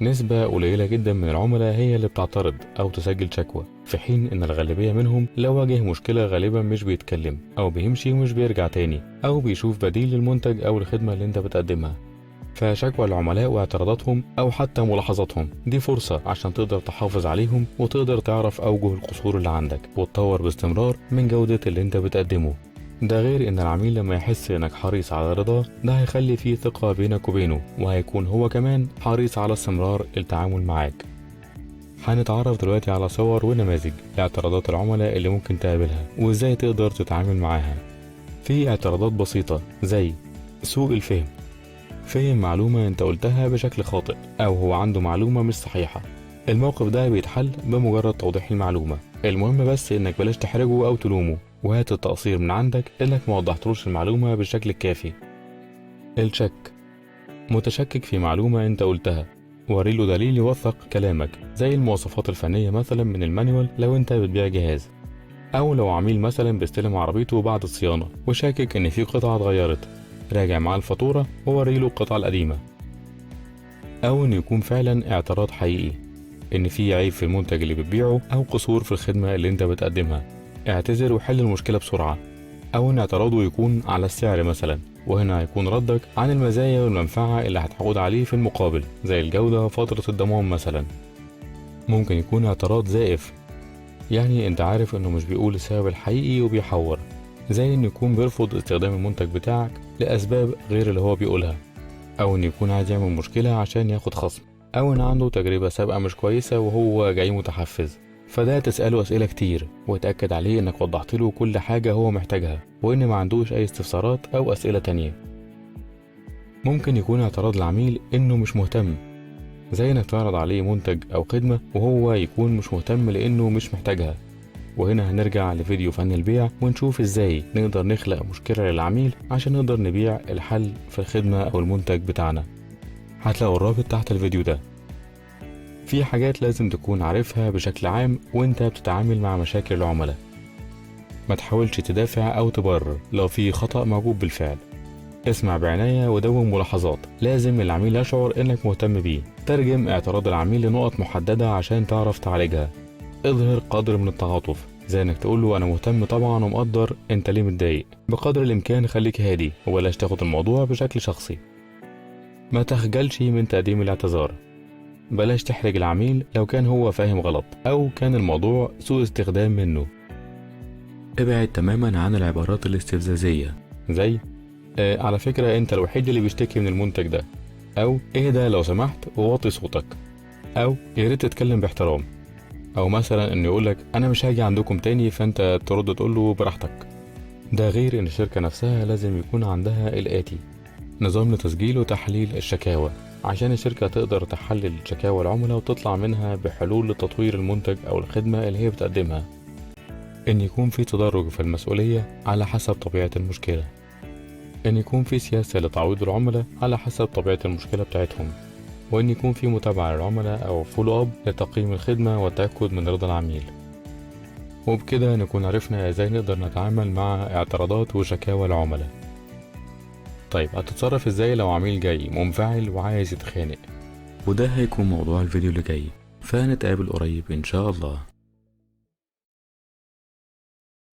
نسبة قليلة جدا من العملاء هي اللي بتعترض أو تسجل شكوى، في حين إن الغالبية منهم لو واجه مشكلة غالبا مش بيتكلم أو بيمشي ومش بيرجع تاني، أو بيشوف بديل للمنتج أو الخدمة اللي أنت بتقدمها. فشكوى العملاء واعتراضاتهم أو حتى ملاحظاتهم دي فرصة عشان تقدر تحافظ عليهم وتقدر تعرف أوجه القصور اللي عندك وتطور باستمرار من جودة اللي أنت بتقدمه. ده غير إن العميل لما يحس إنك حريص على رضاه ده هيخلي فيه ثقة بينك وبينه، وهيكون هو كمان حريص على استمرار التعامل معاك. هنتعرف دلوقتي على صور ونماذج لاعتراضات العملاء اللي ممكن تقابلها وإزاي تقدر تتعامل معاها. في اعتراضات بسيطة زي سوء الفهم، فهم معلومة انت قلتها بشكل خاطئ أو هو عنده معلومة مش صحيحة. الموقف ده بيتحل بمجرد توضيح المعلومة، المهم بس انك بلاش تحرجه أو تلومه، وهات التقصير من عندك انك ما وضحتلوش المعلومة بالشكل الكافي. الشك، متشكك في معلومة انت قلتها، وريله دليل يوثق كلامك زي المواصفات الفنية مثلا من المانيوال لو انت بتبيع جهاز، أو لو عميل مثلا بيستلم عربيته بعد الصيانة وشاكك ان في قطعة اتغيرت، راجع معاه الفاتورة ووريله القطعة القديمة. أو إن يكون فعلا اعتراض حقيقي إن في عيب في المنتج اللي بتبيعه أو قصور في الخدمة اللي أنت بتقدمها، اعتذر وحل المشكلة بسرعة. أو إن اعتراضه يكون على السعر مثلا، وهنا هيكون ردك عن المزايا والمنفعة اللي هتعود عليه في المقابل زي الجودة وفترة الضمان مثلا. ممكن يكون اعتراض زائف، يعني أنت عارف إنه مش بيقول السبب الحقيقي وبيحور، زي إنه يكون بيرفض استخدام المنتج بتاعك لأسباب غير اللي هو بيقولها، أو إنه يكون عايز يعمل مشكلة عشان ياخد خصم، أو إن عنده تجربة سابقة مش كويسة وهو جاي متحفز. فده تسأله أسئلة كتير وتأكد عليه إنك وضحت له كل حاجة هو محتاجها وإن ما عندوش أي استفسارات أو أسئلة تانية. ممكن يكون اعتراض العميل إنه مش مهتم، زي إنك تعرض عليه منتج أو خدمة وهو يكون مش مهتم لأنه مش محتاجها. وهنا هنرجع لفيديو فن البيع ونشوف ازاي نقدر نخلق مشكلة للعميل عشان نقدر نبيع الحل في الخدمة أو المنتج بتاعنا. هتلاقوا الرابط تحت الفيديو ده. في حاجات لازم تكون عارفها بشكل عام وانت بتتعامل مع مشاكل العملاء. ما تحاولش تدافع أو تبرر لو في خطأ موجود بالفعل. اسمع بعناية ودون ملاحظات، لازم العميل يشعر انك مهتم بيه. ترجم اعتراض العميل لنقط محددة عشان تعرف تعالجها. اظهر قدر من التعاطف، زي انك تقول له انا مهتم طبعا ومقدر انت ليه متضايق. بقدر الامكان خليك هادي وبلاش تاخد الموضوع بشكل شخصي. ما تخجلش من تقديم الاعتذار، بلاش تحرج العميل لو كان هو فاهم غلط او كان الموضوع سوء استخدام منه. ابعد تماما عن العبارات الاستفزازية زي على فكرة انت الوحيد اللي بيشتكي من المنتج ده، او اهدى لو سمحت ووطي صوتك، او يا ريت تتكلم باحترام، او مثلا انه يقولك انا مش هاجي عندكم تاني فانت ترد تقوله براحتك. ده غير ان الشركة نفسها لازم يكون عندها الاتي: نظام لتسجيل وتحليل الشكاوى عشان الشركة تقدر تحلل شكاوى العملاء وتطلع منها بحلول لتطوير المنتج أو الخدمة اللي هي بتقدمها. إن يكون في تدرج في المسؤولية على حسب طبيعة المشكلة. إن يكون في سياسة لتعويض العملاء على حسب طبيعة المشكلة بتاعتهم. وإن يكون في متابعة للعملاء أو follow up لتقييم الخدمة والتأكد من رضا العميل. وبكده نكون عرفنا إزاي نقدر نتعامل مع اعتراضات وشكاوى العملاء. طيب هتتصرف إزاي لو عميل جاي منفعل وعايز يتخانق؟ وده هيكون موضوع الفيديو اللي جاي، فهنتقابل قريب إن شاء الله.